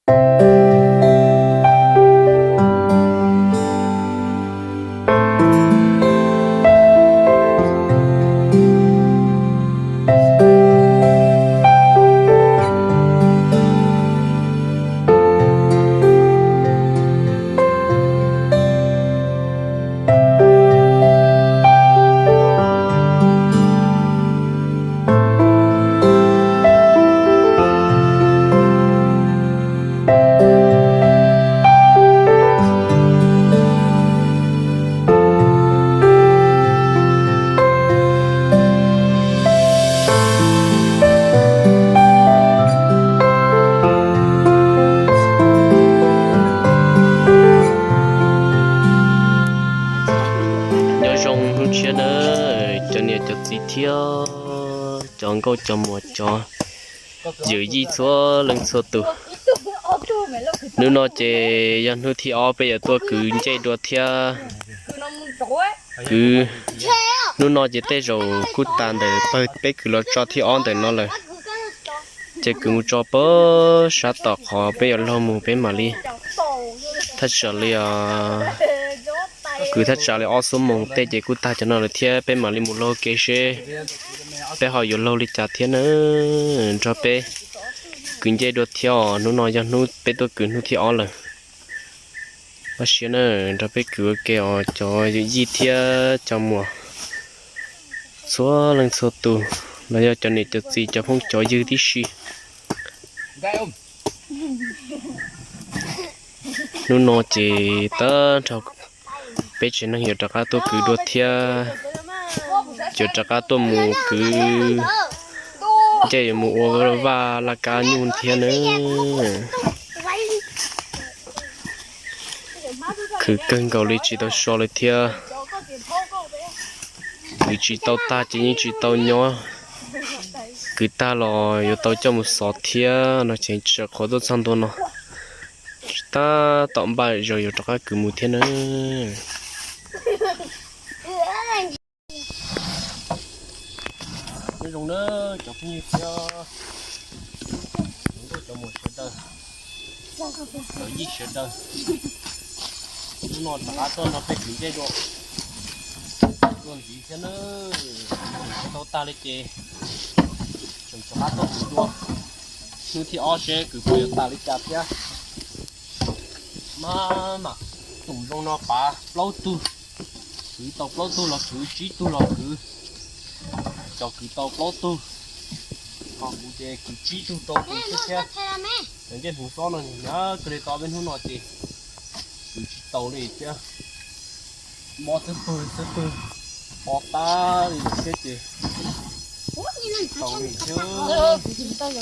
Nyob zoo hnub tshiab nawb cov niam cov txiv thiab cov nkauj cov muam cov yawm yij txhua leej txhua tus. Hnub no ces yog hnub thib ob peb yuav tuaj kwv ncej dua thiab. Kwv, hnub no ces tej zaum kuj tas ntawm pawg peb kwv los tso thib ob ntawm no lawm. Ces kwv mus tso pem sab tom qhov peb yuav laug mus peb mam li thaj tsam li os. Kwv thaj tsam li ob xuab moos tej ces kuj tag cov no lawm thiab peb mam li mus laug kev seb peb ho yuav laug li cas thiab na. Nrog peb kwv ncej dua thiab os, hnub no yog hnub peb tuaj kwv hnub thib ob lawm. Pab siab na, nrog peb kwv ua ke os cov yawm yij thiab cov muam txhua leej txhua tus, los yog cov niam cov txiv cov phooj cov ywg tib si. Hnub no ces tag nrho peb tsev neeg yuav rov qab tuaj kwv dua thiab, yuav rov qab tuaj mus kwv ncej yuav mus ua vaj laj kab nyuj thiab na. Khwv kawg nkaus li tsis tau so li thiab. Kwv tsis tau tag ces yeej tsis tau nyob. Kwv tag los yuav tau coj mus xov thiab no ces tseem qhuav tuaj txog ntua no. Tab tom npaj zaus yuav rov qab kwv mus thiab na. Nyob zoo na cov phooj ywg thiab cov nkauj cov muam sawv daws, cov yij sawv daws. Hnub no rov qab tuaj nrog peb kwv ncej dua, dua ntxiv thiab na. Tau tag li ces tseem rov qab tuaj kwv dua hnub thib ob seb kwv puas yuav tas li cas thiab. Maj mam, tus zoo no pav plaub tug, kwv tau plaub tug los kwv, tsib tug los kwv, cov kwv tau plaub tug, ho kuv ces kwv tsib tug rau kuv xwb thiab. Cov ncej hmuv xob no hnyav kawg li, tau peb hnub no ces kwv tsis tau li thiab. Mob xwb pwg xwb pwg, mob tag li lawm thiab ces tsis tau li thiab. Ib koj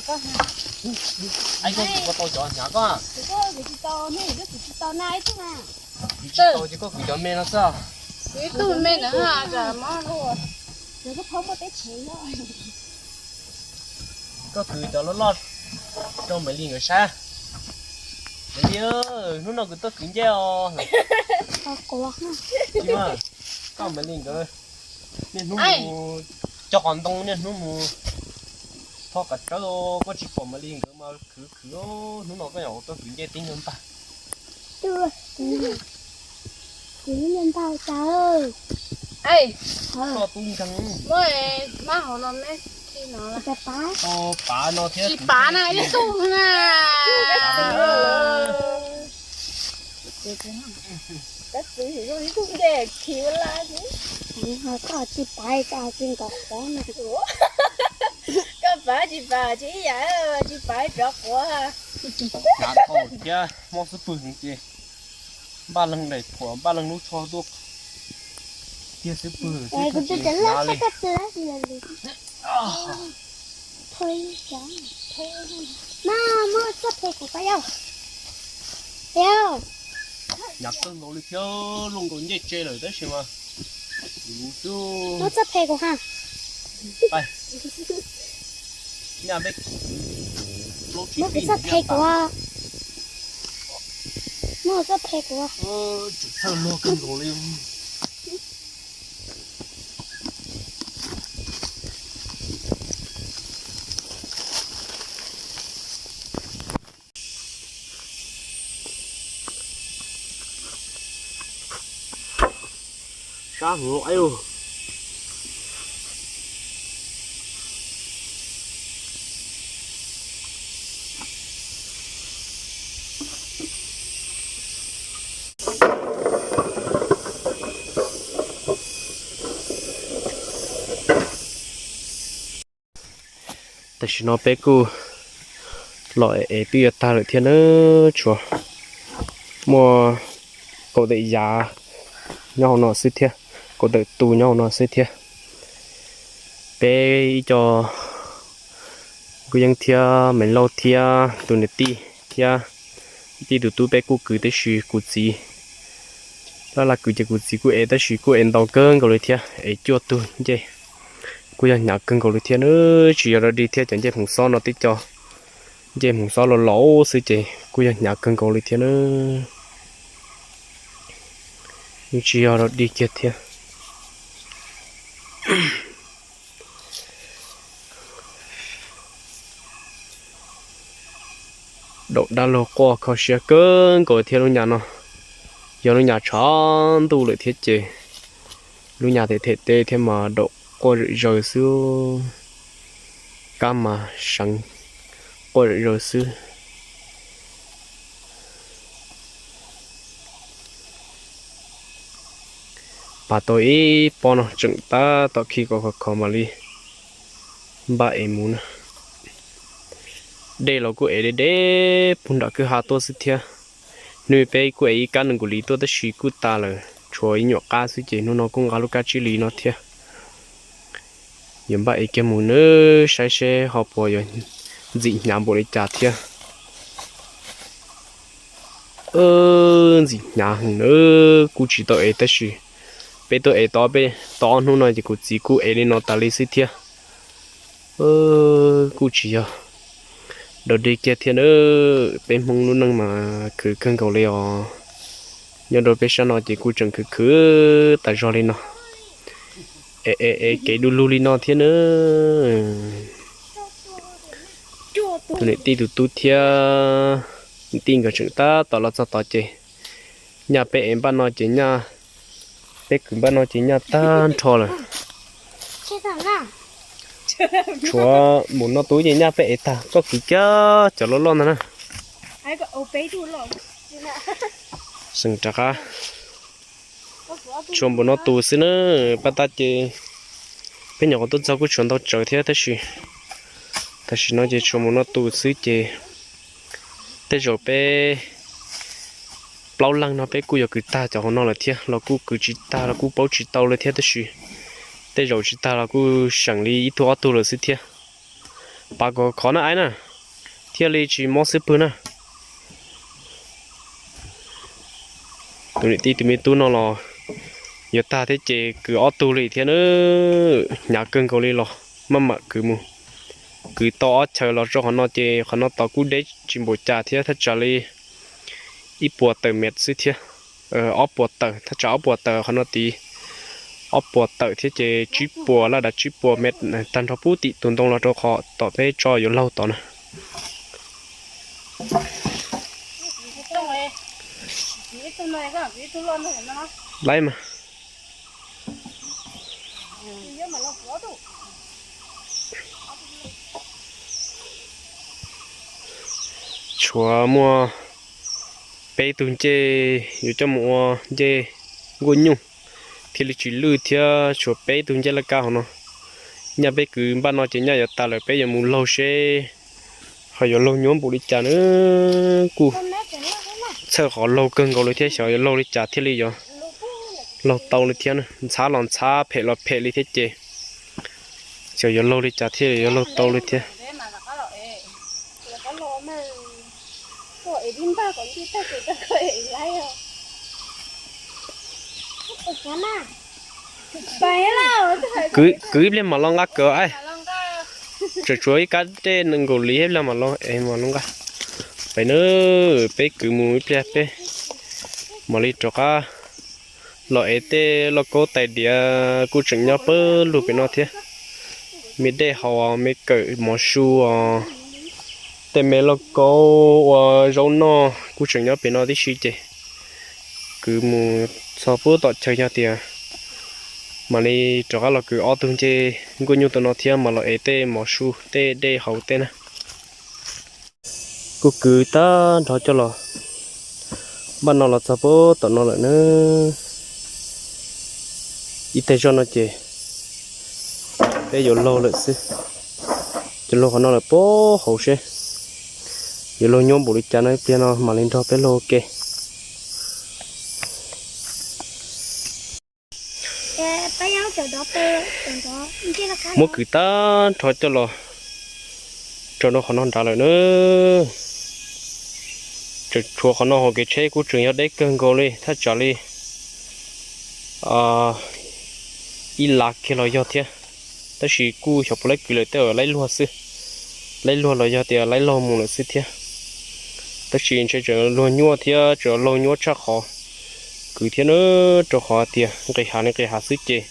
kwv puas tau cov hnyav koj? Kwv tsis tau ces koj kwv cov me no xwb. Koj kwv cov loj loj rau Maiv Lis nkawd saib. Maiv Lis, hnub no kuv tuaj kwv ncej os. Koj Maiv Lis nkawd niaj hnub mus cog qos ntoo, niaj hnub mus tho kav tsawb, koj tsis pom Maiv Lis nkawd mas khwv khwv. Hnub no koj yog tuaj kwv ncej tib nyuag npag. Kwv nyuag npag cas. Koj tub nkeeg. Tsis pav no thiab, tsis pav na, ib tug na. Koj tsis pav, koj tsis nkaum qhuav na. Koj pav tsis pav tsis ib yam, tsis pav rov quav. Hnyav dhau thiab mob xub pwg heev ces npaj leej daim phuam, npaj leej lub tsho tuaj tiag xub pwg thiab. Hnyav li. Mas muab txoj phe kuv pab yau. Yau. Hnyav kawg nkaus li thiab, luaj nkaus ncej tse lawm tab sis mas luv xwb. Muab txoj phe kuv ha. Muab kuv txoj phe kuv. Muab kuv txoj phe kuv. Tseem txhawj luag kawg nkaus li. Sab hwv ib. Tam sim no peb kuj los es twb yuav tag lawm thiab na, tshuav muaj kaum daim yav nyob hauv no xwb thiab, kaum daim tu nyob hauv no xwb thiab. Peb ib co kuj yeej thiab Maiv Lauj thiab tus niam tij thiab tij tus tub peb kuj kwv tab sis kuv txiv laj laj kwv ces kuv txiv kuj ev tab sis kuj ev ntau kawg nkaus li thiab, ev cuaj tug ncej kuj yog hnyav kawg nkaus li thiab na. Tsis yog dog dig thiab, cov ncej hmoov xob no tib co ncej hmoov xob los laus xwb ces kuj yog hnyav kawg nkaus li thiab na. Yeej tsis yog dog dig kiag thiab. Daum dab laug quaj kho siab kawg nkaus thiab lub nyas no. Yog lub nyas tshav ntuj lawm thiab ces lub nyas them them teb thiab mas daum quaj zom zaws xwb, kab mas seev quaj zom zaws xwb. Pas tau ib pob no tseem tab tom khi kom khov khov mam li npaj ev mus na. Dej los kuj ev deb deb puag nram kwj ha tuaj xwb thiab. Hnub peb kuj ev ib kab nees nkaum li tuaj tab sis kuj tas lawm, tshuav ib nyuam qab xwb ces hnub no kuj nqa lub kab tsib li no thiab. Yuav npaj ev kiag mus nawb, saib seb ho puas yuav ntxim hnyav npaum li cas thiab. Ntxim hnyav heev nawb, kuj tsis tau ev tab sis peb tuaj ev tau ob hnub no ces kuv txiv kuj ev li no tas li xwb thiab. Kuj tsis yog dog dig kiag thiab nawb, peb Hmoob lub neej mas khwv kawg nkaus li os. Nyob rau peb sab no ces kuj tseem khwv khwv tas zog li no, es es es kev du lug li no thiab nawb. Tus niam tij tus tub thiab niam tij nkawd tseem tab tom los txog tod ces nyaj peb ev npaj no ces nyaj, peb kwv npaj no ces nyaj tag nrho lawm. Tshuav mus noj tub ces nyaj peb ev tag, koj kwv kiag cov loj loj ntag na. Seem rov qab tshuav npaum no tus xwb na. Paj tab ces peb nyuam qhuav tuaj txog kuj tshuav ntau tsawv thiab tab sis tam sim no ces tshuav npaum no tus xwb ces tej zaum peb plaub leeg no peb kuj yuav kwv tag cov hauv no lawm thiab los kuj kwv tsis tag los kuj paub tsis tau li thiab tab sis tej zaum tsis tag los kuj seem li ib tug ob tug lawm xwb thiab. Pas kom khov na aib na, thiaj li tsis mob xub pwg na. Tus niam tij tus me tub no los yuav tag thiab ces kwv ob tug li thiab na. Hnyav kawg nkaus li los maj mam kwv mus. Kwv tau ob chaw los rau qhov no ces qhov no tod kuj deb tsis npaum cas thiab, thaj tsam li ib puas tawm mev xwb thiab. Ob puas tawm, thaj tsam ob puas tawm qhov no tid, ob puas tawm thiab ces tsib puas laj dav tsib puas mev tag nrho pub tim tus ntoo los rau qhov tom peb tso yuav laug tod na. Laib mas. Tshuav muaj peb tug ncej yuav coj mus ua ncej nkuaj nyuj thiaj li tsis lwj thiab, tshuav peb tug ncej laj kab hauv no. Nyaj peb kwv npaj no ces nyaj yuav tas lawm, peb yuav mus laug seb ho yuav laug nyuab npaum li cas na. Kuj txhawj qhov laug kawg nkaus li thiab, xyov yuav laug li cas thiaj li yuav laug tau li thiab na. Ntxhab los ntxhab, phem los phem li thiab ces xyov yuav laug li cas thiaj yuav laug tau li thiab. Kwv ib pliag mam los nqa kawm. Tseem tshuav ib kab dej nees nkaum li ib pliag mam los es mam los nqa. Peb na, peb kwv mus ib pliag peb mam li rov qab los ev. Tej lauj kaub tais diav kuj tseem nyob pawg lug pem no thiab. Me dej haus, me kawm mov su os, tej me lauj kaub ua zaub noj kuj tseem nyob pem no tib si ces kwv mus txog pub tom chaw yog tias Mam li rov qab los kwv ob tug ncej nkuaj nyuj tom no thiab mam los ev tej mov su tej dej haus tej na. Kuj kwv tag nrho coj los npaj no los txog puag tom no lawm na. Ib teg zoj no ces peb yuav laug lawm xwb. Ces laug qhov no lawm puag hauv seb yuav laug nyuaj npaum li cas no, ib pliag no mam li nrog peb laug ua ke. Muab kwv tag nrho coj los rau rau qhov no nrad lawm na. Tseem tshuav qhov no hauv kev tsheb kuj tseem yog deb kawg nkaus li, thaj tsam li ib lav kiag los yog thiab. Tab sis kuj xyov puas laib kwv lawm, tej zaum laib luag xwb. Laib luag los yog tias laib laug mus lawm xwb thiab. Tab sis ntshe tseem luag nyuaj thiab tseem laug nyuaj tshaj qhov kwv thiab na, rau qhov tias nqis hav li nqis hav xwb ces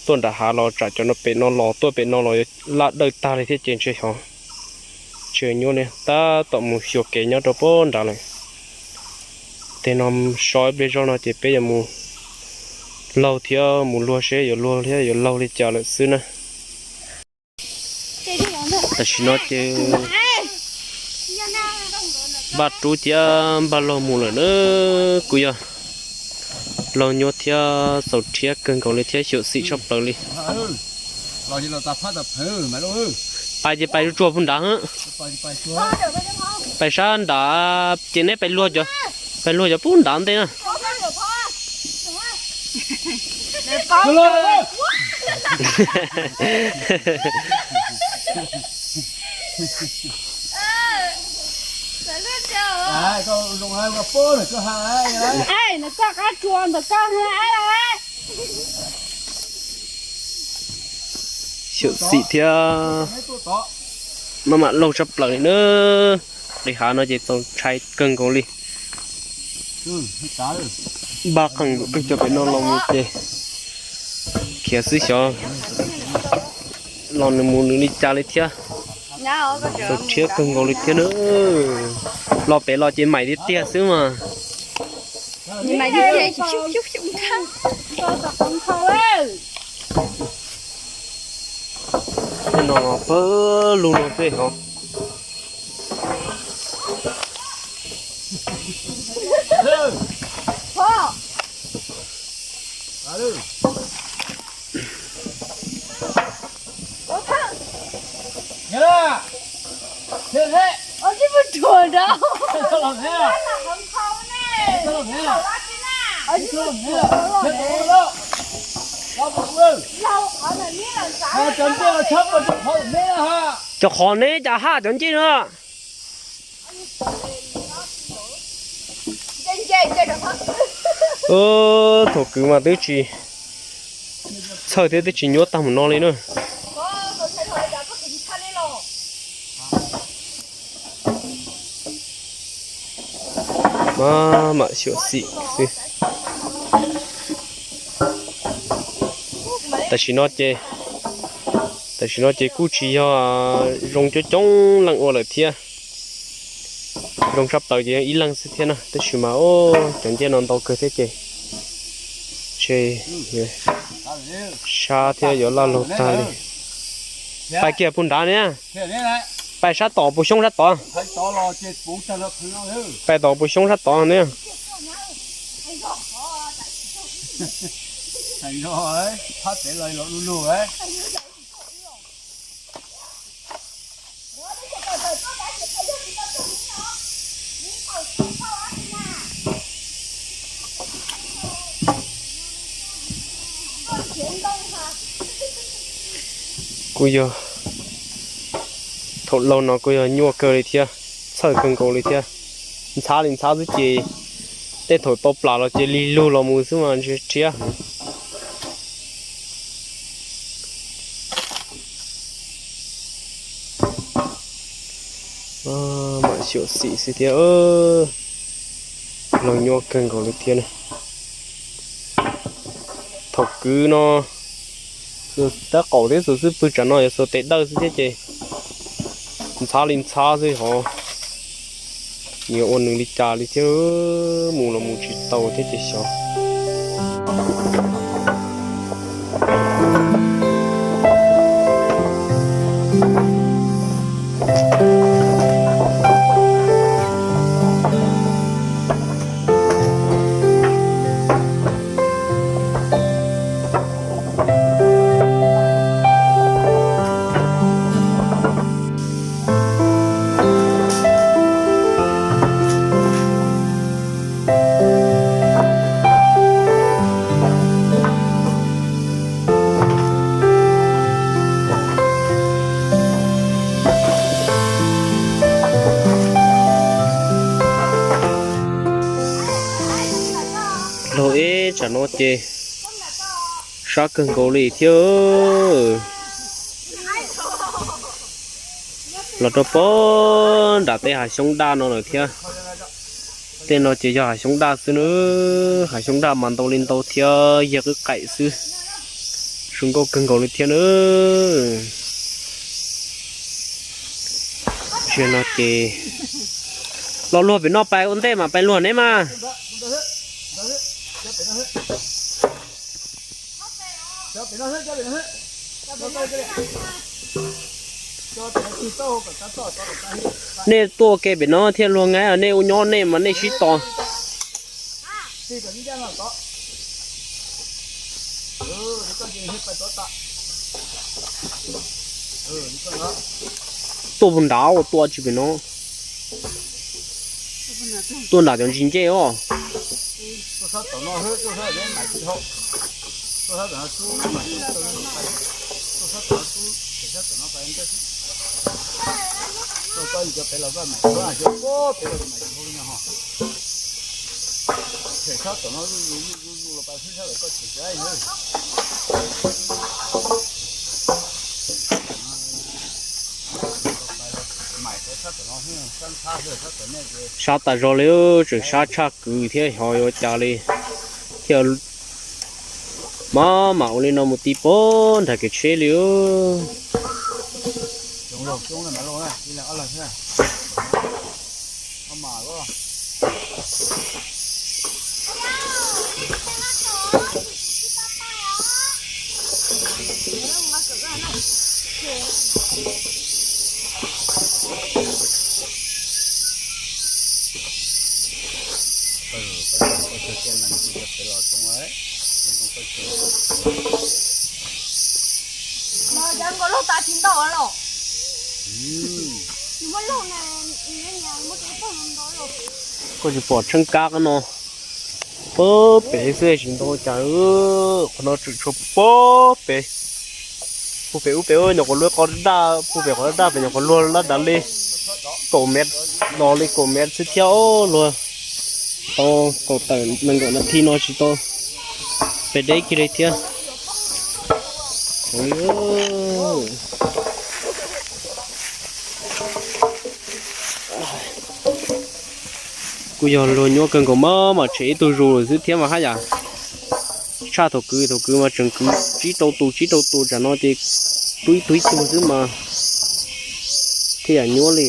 tuaj nram hav los tsam cov no pem no los tuaj pem no los laj dawj tag li thiab ces ntshe xyov tsis nyuaj li. Tab tom mus xyuas kev nyob rau puag nrad lawm. Tej no so ib pliag zoj no ces peb yuav mus laug thiab mus luag seb yuav luag thiab yuav laug li cas lawm xwb na. Tam sim no ces npaj rub thiab npaj laug mus lawm na. Kuj yog laug nyuaj thiab txaus rhiab kawg nkaus li thiab xyuam xim tshaj plaws li. Pais ces pais tsuag puag nrad, pais sab nrad ces neb pais luag cov, pais luag cov puag nrad ntej na. Xyuam xim thiab maj mam laug tshaj plaws li na. Nqis hav no ces txaus ntshai kawg nkaus li. Npaj qees nkaus twg cov pem no los mus ces khiav xwb xyov los nws mus nws li cas li thiab. Txaus rhiab kawg nkaus li thiab na. Los pem los ces maim tiag tiag xwb mas. Tej no pawg lug no tej hov. Cov qhov neb cas haj cov ncej no. Thaum kwv mas twb tsis txhawj thiab twb tsis nyuaj tag mus no li na. Maj mam xyuam xim xwb. Tam sim no ces, tam sim no ces kuj tsis yog zoo coob coob leej ua lawm thiab. Zoo tshaj plaws ces yog ib leeg xwb thiab na, tab sis mas cov ncej no ntau kawg thiab ces ntshe sab thiab yuav laj lug tag li. Pais kiag puag nrad ne, pais sab tom puas xyoob sab tod, pais tom puas xyoob sab tod ne. Kuj yog thaum laug no kuj yog nyuaj kawg li thiab, txhawj kawg nkaus li thiab. Ntxhab li ntxhab xwb ces tej thaum tau plam los ces lig lug los mus xwb mas ntshe rhiab. Mam xyuam xim xwb thiab, laug nyuaj kawg nkaus li thiab ne. Thaum kwv no tab qaum thiab xuas xwb pwg tsam no yuav xuas tes dawj xwb thiab ces ntxhab li ntxhab xwb hov. Yuav ua nws li cas li thiab, mus los mus tsis tau thiab ces xyov. Tsam no ces sab kawg nkaus li thiab. Los rau pog nram tej hav xyoob daj no lawm thiab. Tej no ces yog hav xyoob daj xwb na, hav xyoob daj mas ntau li ntau thiab yog qwb qaim xwb. Zoo nkauj kawg nkaus li thiab na. Tsis no ces los luag pem no pais ua ntej mas pais luag neb mas. Nej tuaj ke pem no thiaj luag ngai, nej ua nyob nej mas nej sib tos. Tuaj puag nrad ua tua tsis pem no. Tuaj nram cov ntsis ncej os. Sab tas zog li, tseem sab tshaj kwv thiab, xyov yuav cas li. Thiaj mam mam ua li no mus ti pog nram kev tsheb li. Koj tsis pom tsheeb kab no, pog pem xwb tsis ntau cas, qhov no tseem tshuav pog pem. Puag pem ub pem nyuam qhuav luag qhov daj, puag pem qhov daj pem nyuam qhuav luag laj dav li kaum mev, los li kaum mev xwb thiab luag. Tau kaum tawm nees nkaum nas this no tsis tau pem deb kiag li thiab. Kuj yog luag nyuaj kawg nkaus mas, mas tshem ib tug zus lawm xwb thiab mas haj yam tshaj thaum kwv, thaum kwv mas tseem kwv tsib rau tus tsib rau tus, tsam no ces tub ib tug ib tug xwb mas thiaj yam nyuaj li.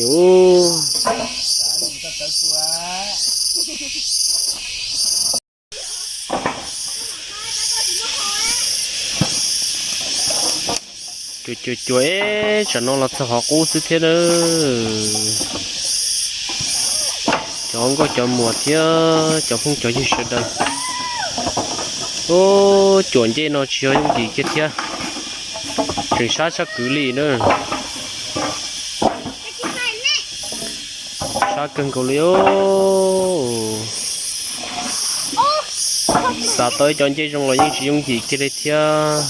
Cuag cuag cuag, tsam no los txog qhov qub xwb thiab na. Cov nkauj cov muam thiab cov phooj cov ywg sawv daws, cuam ncej no tsis yog yooj yim kiag thiab, tseem sab tshaj kwv li na. Sab kawg nkaus li os. Xav tau ib co ncej zoo los yeej tsis yooj yim kiag li thiab.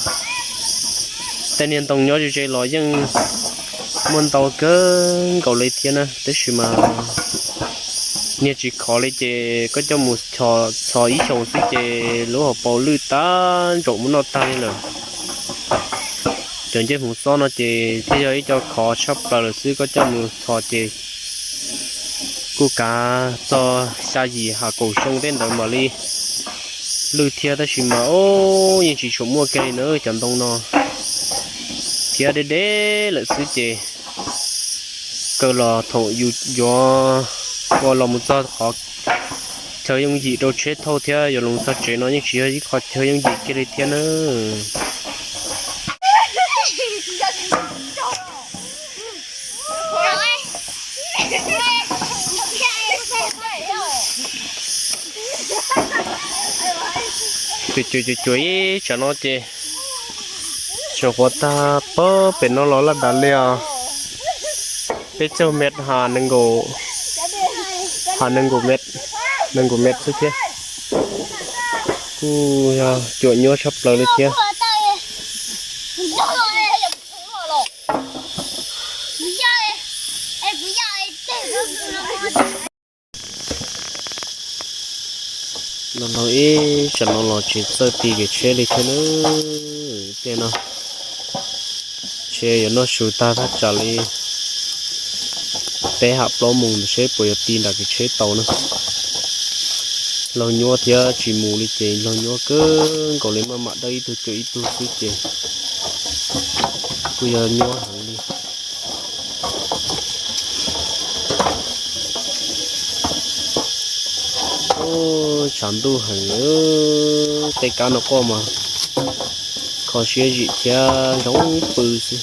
Tej niag ntoo nyob ze ze los yeej muaj ntau kawg nkaus li thiab na, tab sis mas niag tsis khov li ces koj coj mus txhos ib xyoos xwb ces lub hauv paus lwj tag ntsaum muab noj tag li lawm. Cov ncej hmoov xob no ces thiaj yog ib co khov tshaj plaws lawm xwb, koj coj mus txhos ces kuj kav txog xya yim ha kaum xyoo tej ntawd mam li lwj thiab, tab sis mas yeej tsis tshua muaj kiag li na cov ntoo no, thiab deb deb lawm xwb ces kaw los thaum yus yuav ua los mus txog qhov chaw yooj yim rau tsheb thauj thiab yuav los txog tsev no yeej tsis yog ib qho chaw yooj yim kiag li thiab na. Cuam cuam cuam ib tsam no ces tseem qhuav tag pag pem no los laj dav li os. Peb caug mev ha nees nkaum, ha nees nkaum mev, nees nkaum mev xwb thiab. Kuj yog cuam nyuaj tshaj plaws li thiab. Los laug ib tsam no los tsis txawj ti kev tsheb li thiab na. Tej no tsheb yuav noj su tag thaj tsam li peb ham plaub moos ntawd seb puas yuav ti nram kev tsheb tau na. Laug nyuaj thiab tsis mus li ces laug nyuaj kawg nkaus li, maj mam dawb ib tug cuam ib tug xwb ces kuj yog nyuaj heev li. Tshav ntuj heev, tej kab no quaj mas kho siab zim thiab zoo pw xwb.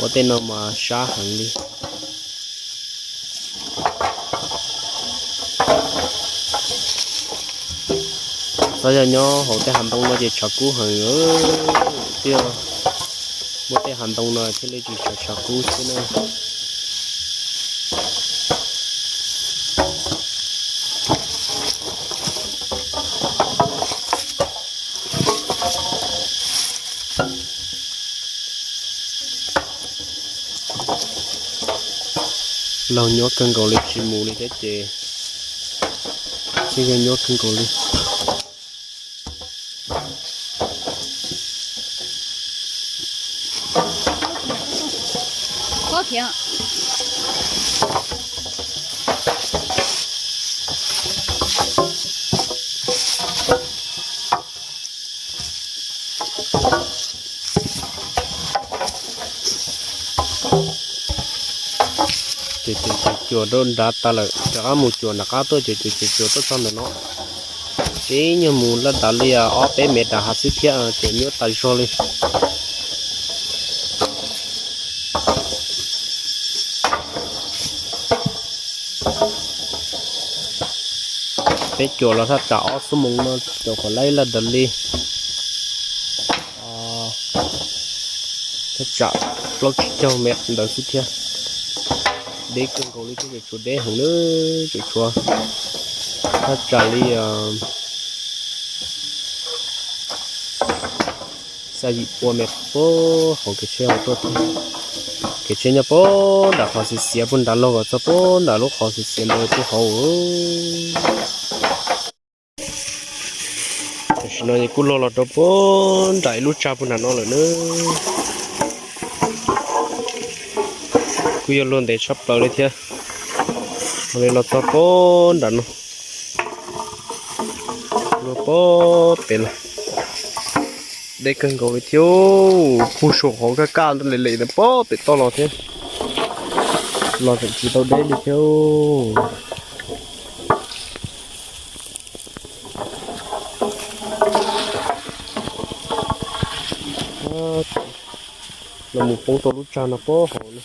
Ua tej no mas sab heev li. Txhob yog nyob hauv tej hav ntoo no ces tshav kub heev, twb yog muaj tej hav ntoo no thiaj li tsis tshav tshav kub xwb na. Laug nyuaj kawg nkaus li, tsis mus li thiab ces, tsis yog nyuaj kawg nkaus li. Ces cuam rau nrad tas lawm, rov qab mus cuam nram qab tuaj, ces cuam cuam cuam tuaj txog ntawm no. Tib nyuag mus laj dav li ob peb mev rau hav xwb thiab ces nyuaj tas zog li. Peb cuam los thaj tsam ob xuab moos no, cuam kom laib laj dav li thaj tsam plaub tsib caug mev ntawd xwb thiab. Deb kawg nkaus li thiab, tseem tshuav deb heev na, tseem tshuav thaj tsam li xya yim pua mev puag hauv kev tsheb hauv tuaj thiab. Kev tsheb nyob puag nram qhov xiav xiav puag nrad los kom txog puag nram lub qhov xiav xiav ntawd puag hauv. Tam sim no kuj luag los rau puag nram ib lub tsag puag nram no lawm na. Kuj yog luag ntev tshaj plaws li thiab. Ua li los txog puag nram no, luag puag pem lawm. Deb kawg nkaus li thiab, puag saum hauv kaj kaj ntawd lem lem ntawd puag pem toj los thiab. Los tseem tsis tau deb li thiab. Los mus poob tau lub tsag no puag hauv na.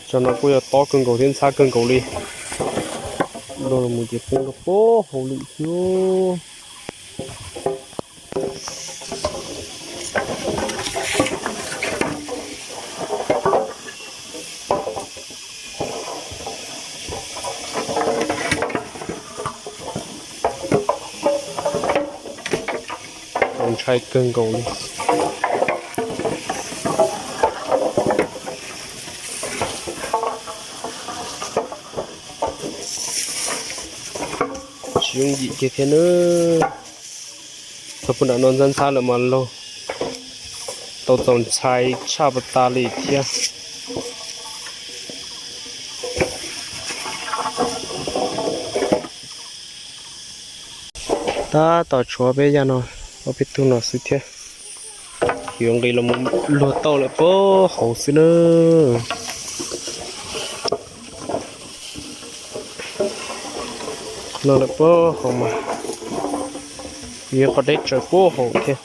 Tsag no kuj yog tob kawg nkaus thiab ntxhab kawg nkaus li. Los mus ces poob rau puag hauv lawm thiab. Ntshai kawg nkaus li. Tsis yooj yim kiag thiab nawb. Thaum puag nram no ntxhab ntxhab lawm mas laug tau txaus ntshai tshaj pas tas li thiab. Tab tom tshuav peb yaj no, ob peb tug no xwb thiab. Yuav nqis los luag tau lawm puag hauv xwb na. Los lawm puag hauv mas yog qhov deb tsawv puag hauv thiab.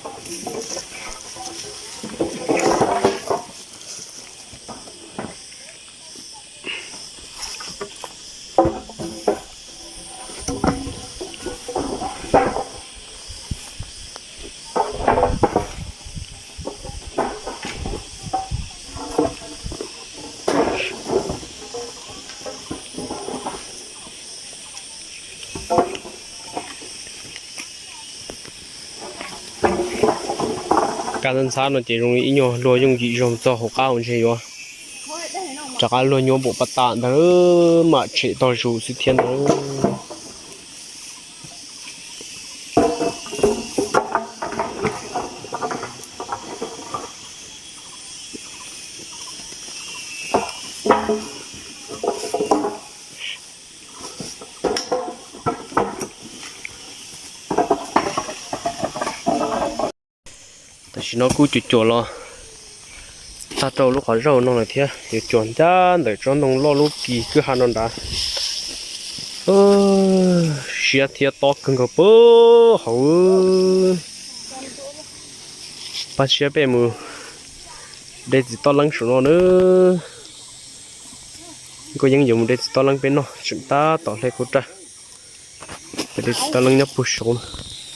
Kaj ntxhab ntxhab no ces zoo li ib nyuag luag yooj yim zoo txog hauv qab hauv ntshe yuav Rov qab luag nyuaj npaum pas tas ntawd, mam tshem tog zus xwb thiab ntawd. Tam sim no kuj cuam cuam los tag rau lub qhov zaug no lawm thiab, yuav cuam ncaj ntawm tsob ntoo loj lub kis kwj ha no nrad. Siab thiab tob kawg nkaus pab hauv. Pab siab peb mus de txiv toj leeb saum no na. Nkauj Yeeb yuav mus de txiv toj leeb peb noj, tseem tab tom hle kuv raj. Ces de txiv toj leeb nyob puag saud no,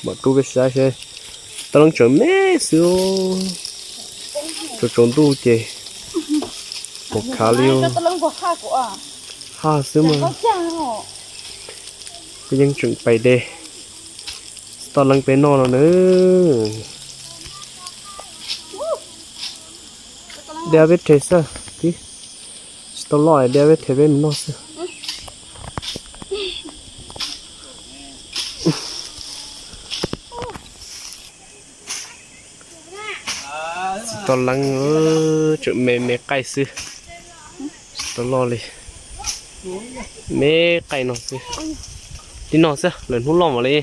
mam rub peb saib seb. Toj leeb tseem me xwb, tsaus tsaus ntuj ces pom khav li. Haj xwb mas. Nkauj Yeeb tseem pais de txiv toj leeb peb noj no na. De peb rhe xwb, tsis tau loj, de peb rhe peb mus noj xwb. Txiv toj leeb tseem me me qaij xwb. Tsis tau loj li, me qaij no xwb. Tib no xwb, lwm hnub loj mam li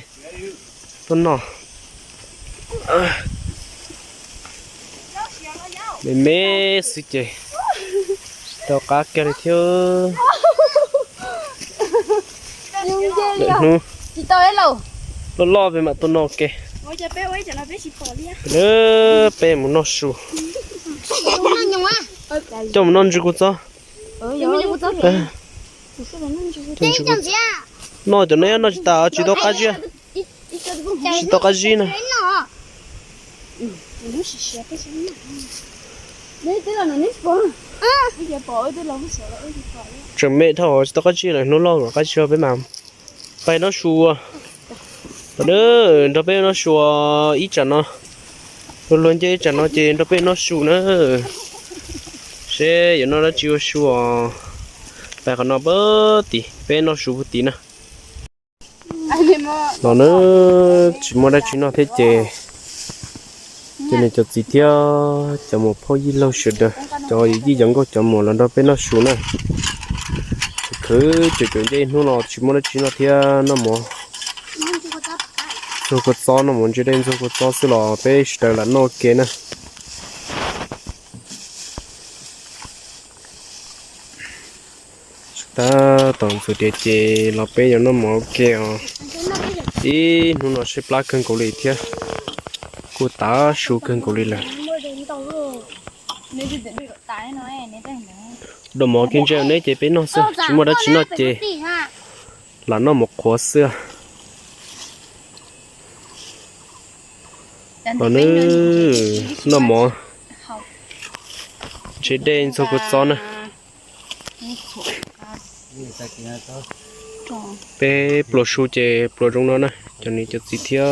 tuaj noj. Me me xwb ces tsis tau qab kiag li thiab. Lwm hnub loj loj peb mam tuaj noj ke. Peb mus noj su, coj mus noj ntsw kua txob. Noj cov no noj tsis tas, tsis tau qab zib, tsis tau qab zib na. Tseem me dhau, tsis tau qab zib lawm, hnub loj mam qab zib peb mam pais noj su. Nrog peb noj su ib tsam no, luag luag ncej ib tsam no ces nrog peb noj su na. Seb yuav noj dab tsi ua su os. Pais qhov no pab tim peb noj su pab tim na. Los na, tsis muaj dab tsi noj thiab ces, ces nws cov txiv thiab cov muam phauj yij laug sawv daws, cov yij cov nkauj cov muam los nrog peb noj su na. Khwv caum caum ncej hnub no tsis muaj dab tsi noj thiab, noj mov ntxuag kua txob, noj mov ntse dej ntxuag kua txob xwb los peb sawv daws lam noj ke na. Tab tom ntxuav tiav ces los peb yuav noj mov ua ke os. Ib hnub no tshaib plab kawg nkaus li thiab, kuj tav su kawg nkaus li lawm. Dua mov kiag ntse neb ces peb noj xwb, tsis muaj dab tsi noj ces lam noj mov qhuav xwb. Los noj mov ntse dej ntxuag kua txob na. Peb pluas su ces pluas zoo no na, cov niam cov txiv thiab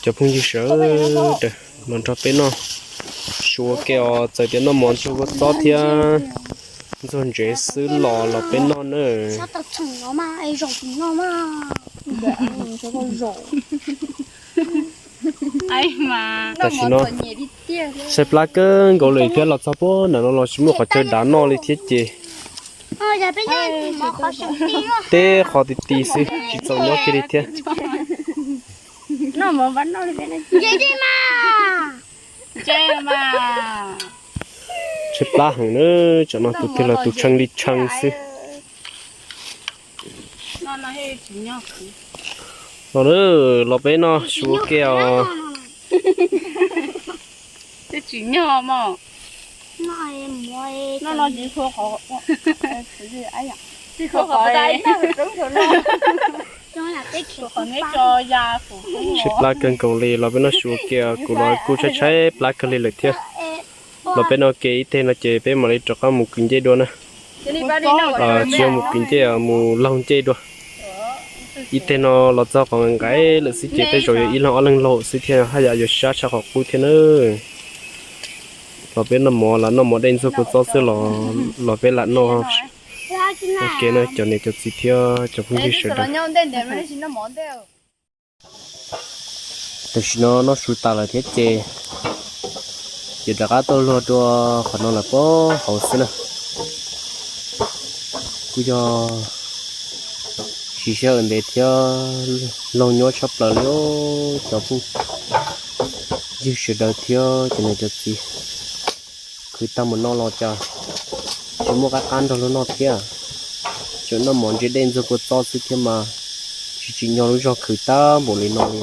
cov phooj ywg sawv daws los nrog peb noj su ua ke os. Txawm tias noj mov ntxuag kua txob thiab ntxuag ntsev xwb los los peb noj nawb. Tam sim no tshaib plab kawg nkaus li thiab los txog puag nram no los tsis muaj qhov chaw dav noj li thiab ces teb qho ti ti xwb tsis txaus nyob kiag li thiab. Tshaib plab heev na, tsam no tus twg los tus tshee li tshee xwb. Los na, los peb noj su ua ke os. Tshaib plab kawg nkaus li los peb noj su ua ke os, kuv los kuj tshaib tshaib plab kawg li lawm thiab. Los peb noj ke ib teg no ces peb mam li rov qab mus kwv ncej dua na. Tsis yog mus kwv ncej, mus laug ncej dua. Ib teg no los txog qhov nqaim lawm xwb ces tej zaum yuav ib leeg ob leeg laug xwb thiab haj yam yuav sab tshaj qhov qub thiab na. Los peb noj mov, lam noj mov dej ntxuag kua txob xwb los, los peb lam noj. Ok na cov niam cov txiv thiab cov phooj ywg sawv daws. Tam sim no noj su tas lawm thiab ces yuav rov qab tuaj luag dua qhov no lawm puag hauv xwb na. Kuj yog siv sij hawm ntev thiab laug nyuaj tshaj plaws li os cov phooj ywg sawv daws thiab cov niam cov txiv. Khwv tag mus no los cas tsis muaj qab qab nrog luag noj thiab. Tsuas noj mov ntse dej ntxuag kua txob xwb thiab mas tsis tsim nyog lub zog khwv tag npaum li no li.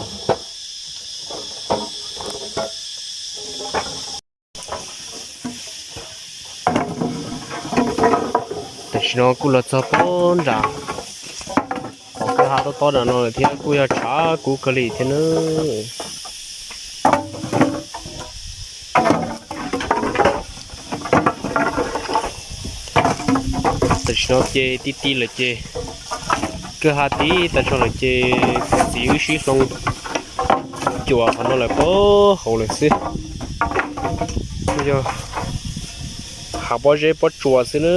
Tam sim no kuj los txog puag nram qhov kwj ha tob tob nram no lawm thiab kuj yog tshav kub kawg li thiab na. Tam sim no ces ti ti lawm ces kwj ha tib tag zog lawm ces kuv txiv wb sib hloov cuam qhov no lawm puag hauv lawm xwb. Yog hav pob zeb pob tsuas xwb na.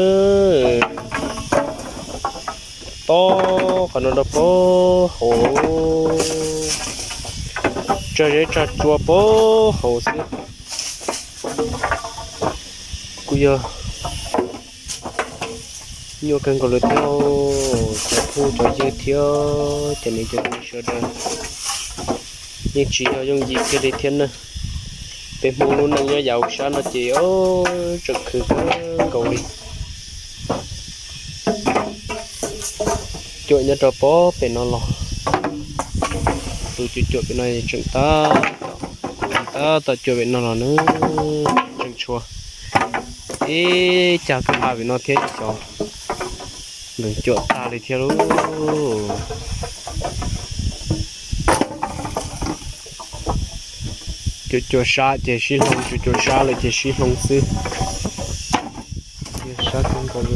Tob qhov no rau puag hauv, tsag zeb tsag tsua puag hauv xwb. Kuj yog nyuaj kawg nkaus li thiab, cov phooj cov ywg thiab cov niam cov txiv sawv daws, yeej tsis yog yooj yim kiag li thiab na. Peb Hmoob lub neej nyob yav sab no ces tseem khwv kawg nkaus li. Cuam nyob rau puag pem no los, tus cuam cuam pem no tseem tab tom, tab tom cuam pem no los na, tseem tshuav ib cag kwj ha pem no thiab xyov, ntees cuam tag li thiab lauj. Cuam cuam sab ces sib hloov, cuam cuam sab lawm ces sib hloov xwb. Sab kawg nkaus li.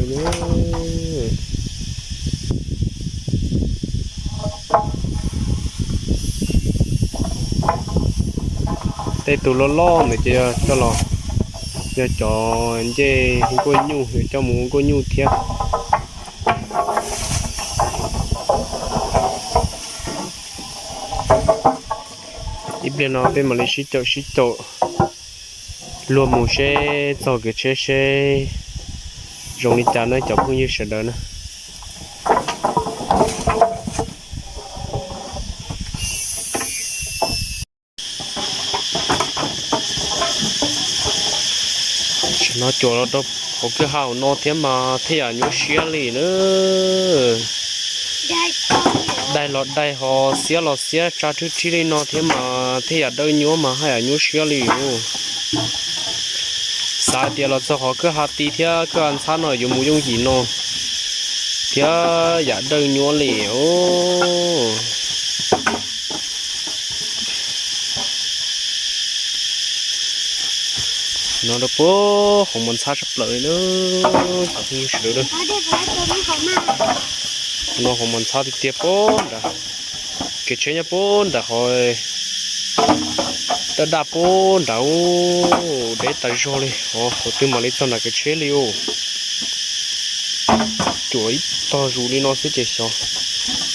Tej tus loj loj ntawd ces yog coj los, yog cov ncej nkuaj nyuj, yuav coj mus ua nkuaj nyuj thiab. Ib pliag no peb mam li sib caum sib caum luag mus seb txog kev tsheb seb zoo li cas na cov phooj ywg sawv daws na. Tam no cuam los rau hauv kwj ha hauv no thiab mas thiaj yam nyuaj siab li na. Daig los daig ho xiab los xiab tsa thwj thib li no thiab mas thiaj yam dawb nyuab mas haj yam nyuaj siab li os. Xav tias los txog qhov kwj ha ti thiab kwj ha ntxhab no yuav mus yooj yim no thiab yam dawb nyuab li os. No rau puag hauv mos ntxhab tshaj plaws li na, cov phooj ywg sawv daws. No hauv mos ntxhab tiag tiag puag nrad, kev tsheb nyob puag nram qhov daj daj puag nrad, deb tas zog li, hauv twg mam li txog nram kev tsheb li os. Cuam ib tog zus li no xwb ces xyov,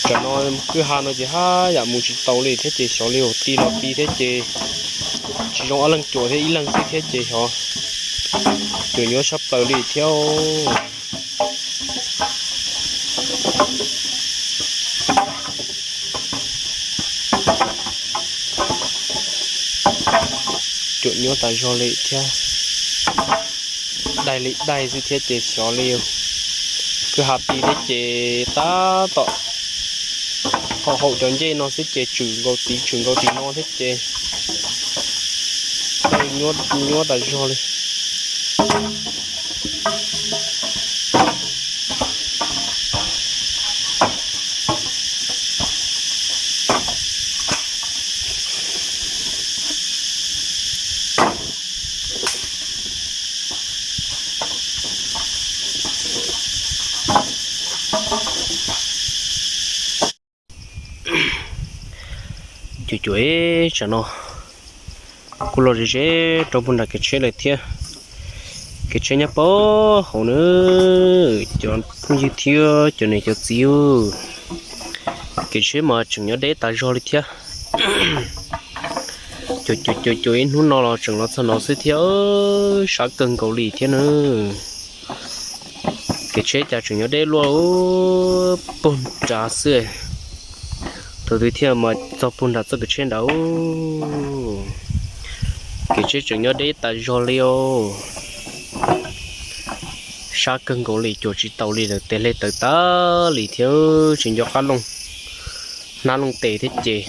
tam no kwj ha no ces haj yam mus tsis tau li thiab ces xyov li os, ti los ti thiab ces tsis zoo ob leeg cuam thiab ib leeg xwb thiab ces xyov, cuam nyuaj tshaj plaws li thiab. Cuam nyuaj tas zog li thiab, daig li daig xwb thiab ces xyov li. Kwj ha ti thiab ces tab tom haum haum cov ncej no xwb ces tswm nkaus tid tswm nkaus tim no thiab ces daig nyuaj tas zog li. Cuam cuam ib tsam no kuj los ze ze rau puag nram kev tsheb lawm thiab. Kev tsheb nyob pem hauv na, cov phooj ywg thiab cov niam cov txiv, kev tsheb mas tseem nyob deb tas zog li thiab. Cuam cuam cuam cuam ib hnub no los tseem los txog no xwb thiab, sab kawg nkaus li thiab na. Kev tsheb cas tseem nyob deb luaj puag nrad xwb. Thaum twg thiaj mas txog puag nrad txoj kev tsheb nrad. Kev tsheb tseem nyob deb tas zog li os. Sab kawg nkaus li, cuam tsis taus li lawm, tes hle tawv tag li thiab, tsis nco qab looj, hnab looj tes thiab ces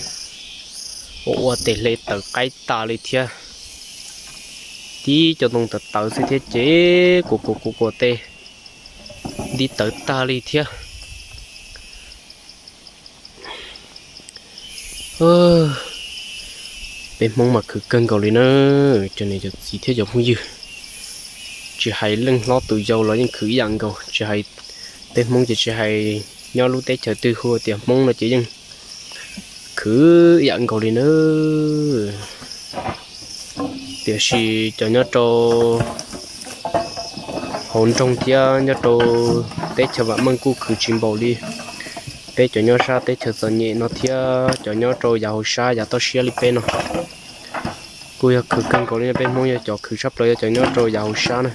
ua ua tes hle tawv qaib tas li thiab. Tib co ntoo tawv tawv xwb thiab ces kuam kuam kuam kuam tes nti tawv tag li thiab. Peb Hmoob mas khwv kawg nkaus li na, cov niam cov txiv thiab cov phooj ywg. Tsis hais leej hlob tus yau los yeej khwv ib yam nkaus, tsis hais peb Hmoob ces tsis hais nyob lub teb chaws twg hu tias Hmoob no ces yeej khwv ib yam nkaus li na. Tiam sis cov nyob rau hauv nroog thiab nyob rau teb chaws vam meej kuj khwv tsis npaum li peb cov nyob sab teb chaws txom nyem no thiab cov nyob rau yav hauv sab yav toj siab li peb no. Kuj yog khwv kawg nkaus li, peb Hmoob yog cov khwv tshaj plaws yog cov nyob rau yav hauv sab na.